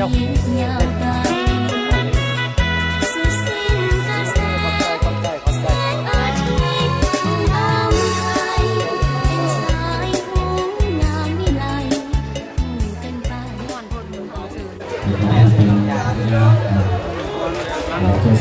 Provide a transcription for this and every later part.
ເຈົ້າ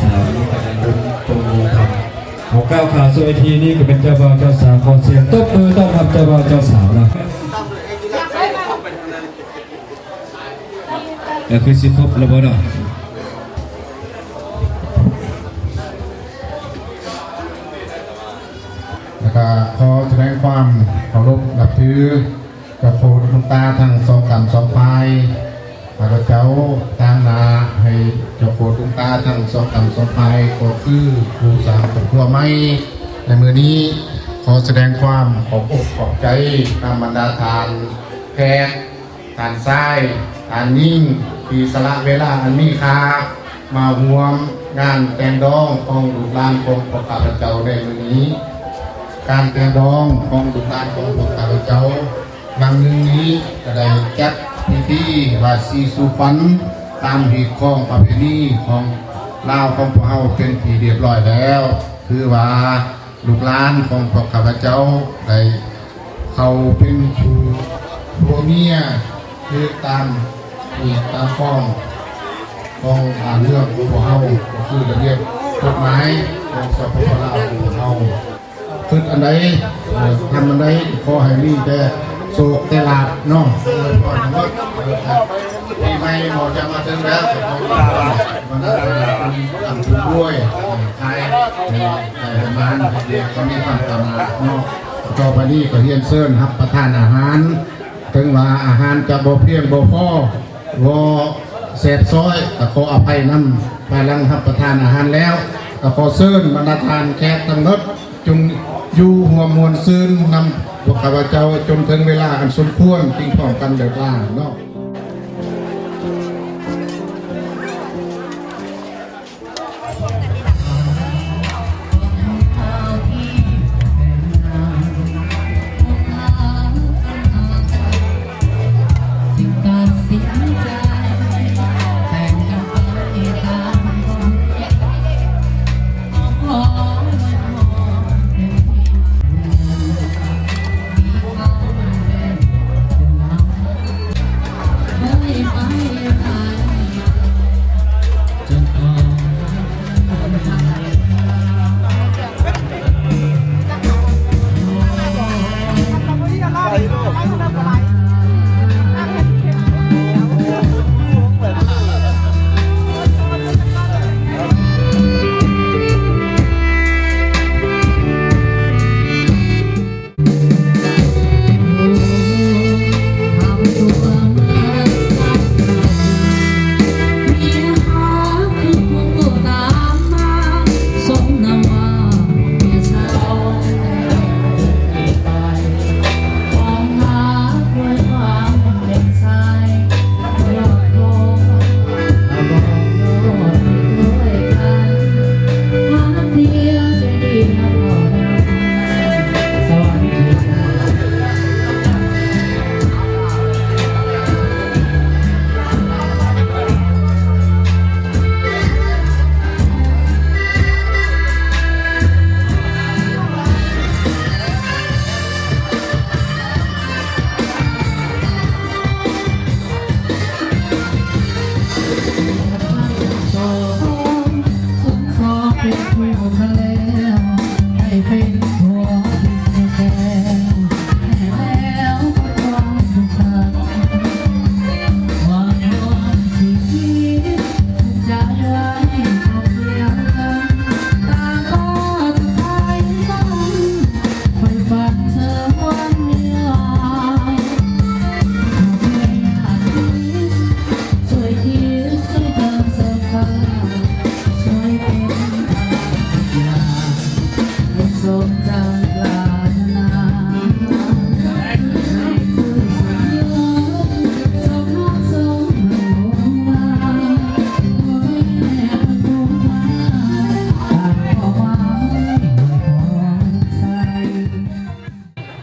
ສາວນີ້ກຳລັງລົງຕົງລົງຄຳ ເອົາກ້າວຂາສູ່ເວທີນີ້ກໍເປັນເຈົ້າບ່າວເຈົ້າສາວ ຂໍສຽງຕົບມືຕ້ອນຮັບເຈົ້າບ່າວເຈົ້າສາວນະ. ກໍຄືຊິຄົບແລ້ວບໍ່ເນາະ? ແລ້ວກໍຂໍສະແດງຄວາມເຄົາລົບນັບຖື ເຈົ້າໂຄດລຸງຕາທັງສອງກ້ຳສອງຝ່າຍ ຂ້າພະເຈົ້າຕາງໜ້າໃຫ້ເຈົ້າໂຄດລຸງຕາທັງສອງກ້ຳສອງຝ່າຍ ກໍຄືຜູ້ສ້າງຄອບຄົວໃໝ່ໃນມື້ນີ້. ຂໍສະແດງຄວາມຂອບອົກຂອບໃຈນຳບັນດາທ່ານແຂກ ທ່ານຊາຍ ທ່ານຍິງ ທີ່ສະຫຼະເວລາອັນມີຄ່າມາຮ່ວມງານແຕ່ງດອງຂອງລູກຫຼານຂອງພວກຂ້າພະເຈົ້າໃນມື້ນີ້. ການແຕ່ງດອງຂອງລູກຫຼານຂອງພວກຂ້າພະເຈົ້າ ຫຼັງໜຶ່ງນີ້ກໍໄດ້ຈັດພິທີບາຍສີສູ່ຂວັນຕາມຮີດຄອງປະເພນີຂອງລາວຂອງພວກເຮົາເປັນທີ່ຮຽບຮ້ອຍແລ້ວ. ຄືວ່າລູກຫຼານຂອງພວກຂ້າພະເຈົ້າໄດ້ເຂົ້າເປັນຄູ່ຜົວເມຍ ຖືກຕາມຮີດຕາມຄອງຂອງບ້ານເມືອງຂອງພວກເຮົາ ກໍຄືລະບຽບກົດໝາຍຂອງ ສປປ ລາວ ຂອງພວກເຮົາ. ຄິດອັນໃດ ເອີ ທຳອັນໃດ ຂໍໃຫ້ມີແຕ່ໂຊກແຕ່ລາບເນາະ ອວຍພອນໃຫ້ໝົດ. ເອີ ປີໃໝ່ບໍ່ຈະມາເຖິງແລ້ວ ກໍຂໍໃຫ້ມັນອັນບຸນລວຍ ຂາຍໃຫ້ ໃຫ້ມານ ໃຫ້ເດກ ກໍມີຄວາມກ້າວໜ້າເນາະ. ຕໍ່ໄປນີ້ກໍຮຽນເຊີນຮັບປະທານອາຫານ ເຖິງວ່າອາຫານຈະບໍ່ພຽງບໍ່ພໍ ບໍ່ແຊບຊ້ອຍ ກໍຂໍອະໄພນຳ. ພາຍຫຼັງຮັບປະທານອາຫານແລ້ວ ກໍຂໍເຊີນບັນດາທ່ານແຂກທັງໝົດ ຈົ່ງຢູ່ຮ່ວມມ່ວນຊື່ນນຳພວກຂ້າພະເຈົ້າ ຈົນເຖິງເວລາອັນສົມຄວນ ຈຶ່ງພ້ອມກັນເລີກລາເນາະ.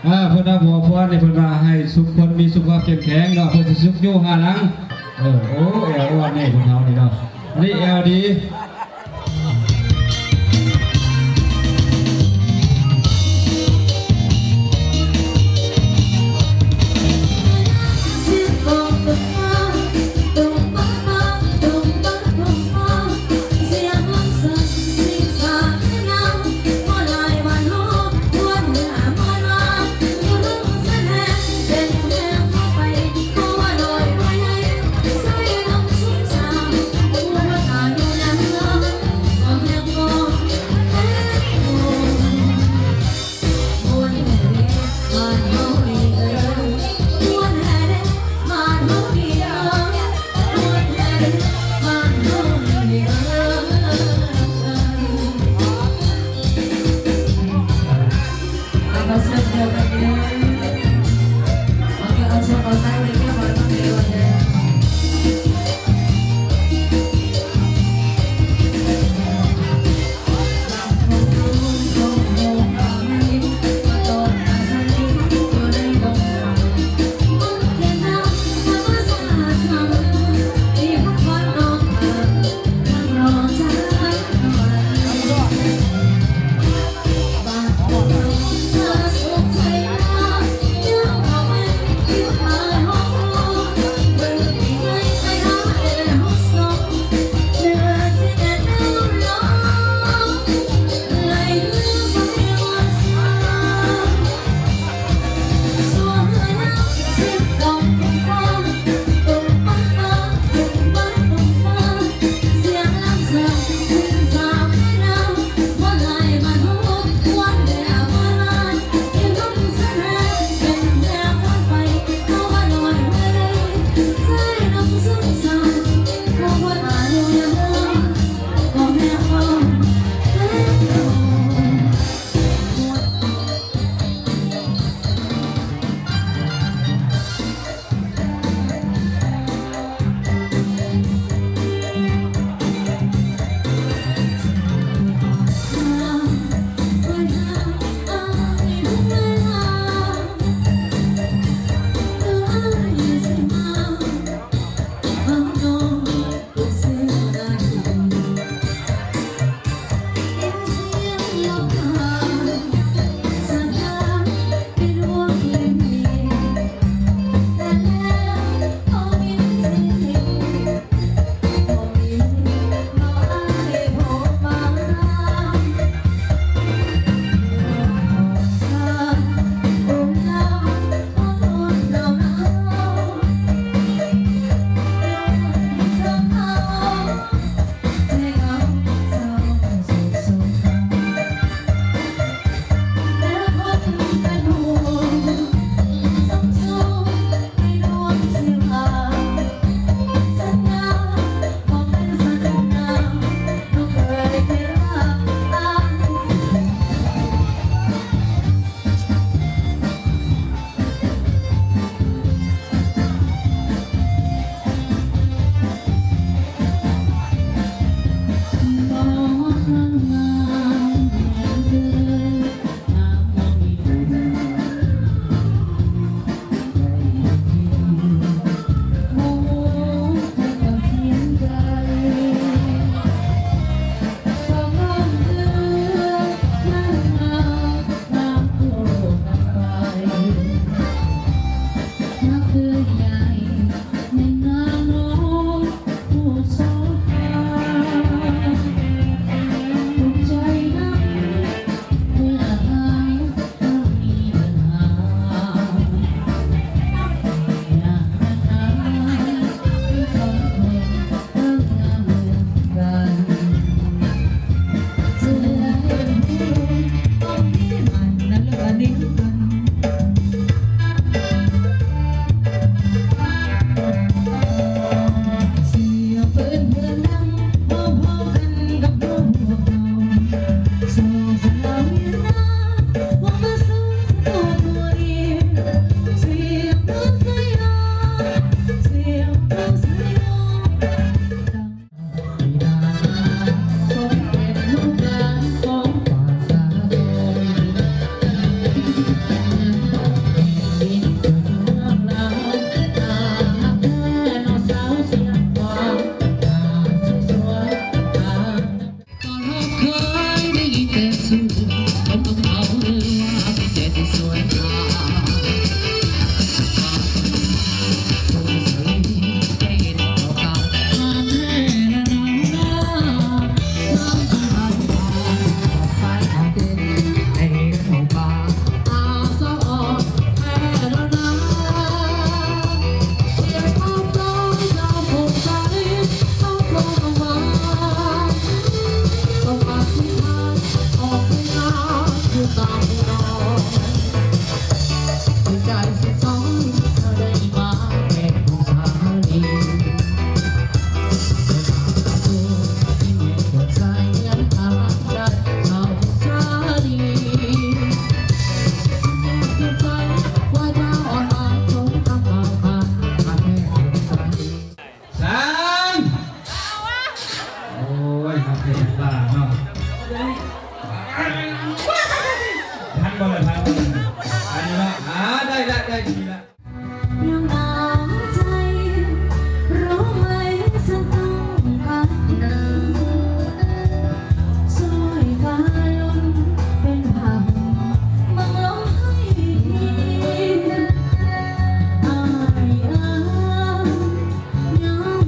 ເອີ ເພິ່ນວ່າຂໍພອນນີ້ ເພິ່ນວ່າໃຫ້ທຸກຄົນມີສຸຂະພາບເຂັ້ມແຂງເນາະ ເພິ່ນຊິຊຸກຍູ້ຫາຫຼັງ ເອີ ໂອ້ ແອວອ່ອນແນ່ພວກເຮົານີ້ເນາະ. ອັນນີ້ແອວດີ.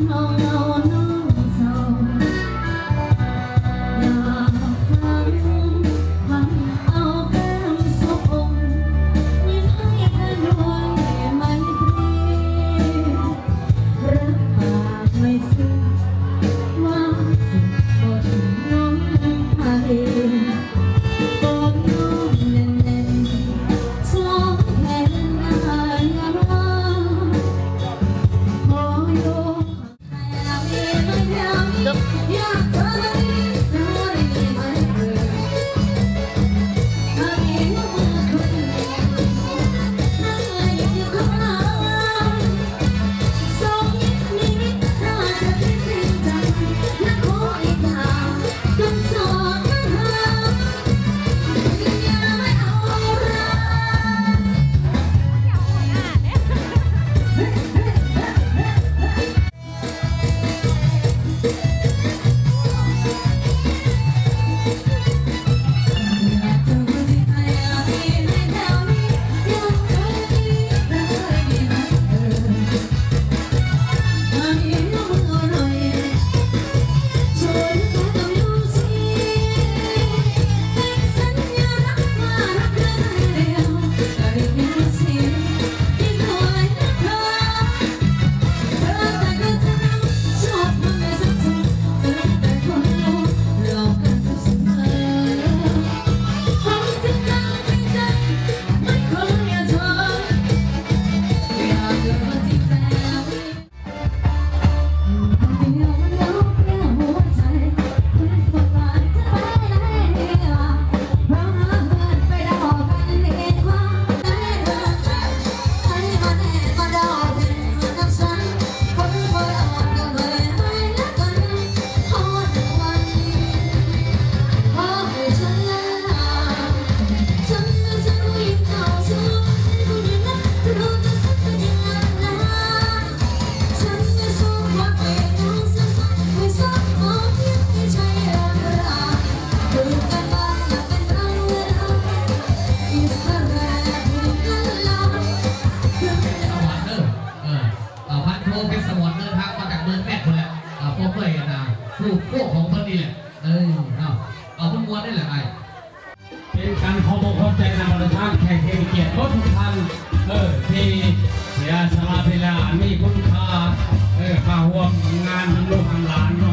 ນ້ອງເອົານ້ອງເຊົາ ຢາກຟັງ ຟັງເອົາແກ້ມສົບອົງ ຍິ້ມໃຫ້ເພິ່ນດ້ວຍໄມຕີ ຮັບປາກໄວ້ຊື່ ວ່າຊິບໍ່ຖິ້ມນ້ອງພາເລ ກອດນ້ອງແໜ້ນໆ ສອງແຂນອ້າຍຢ່າມາ ຂໍໂຍກ ສະຫວັນເດີ ເອີ ເອີ ພັນໂທ ເພັດສະຫວັນ ເດີນທາງມາຈາກເມືອງແມັດພຸ້ນແຫຼະ ເອີ ພໍເຄີຍ ອັນນ່າ ລູກໂຄຂອງເພິ່ນນີ້ແຫຼະ ເອີ ເນາະ ເອົາມ່ວນໆ ນີ້ແຫຼະອ້າຍ. ເປັນການຂໍບອກຂອບໃຈນຳບັນດາທ່ານແຂກທີ່ມີກຽດເບິດທຸກທ່ານ ເອີ ທີ່ເສຍສະຫຼະເວລາອັນມີຄຸນຄ່າ ເອີ ມາຮ່ວມງານນຳລູກນຳຫຼານ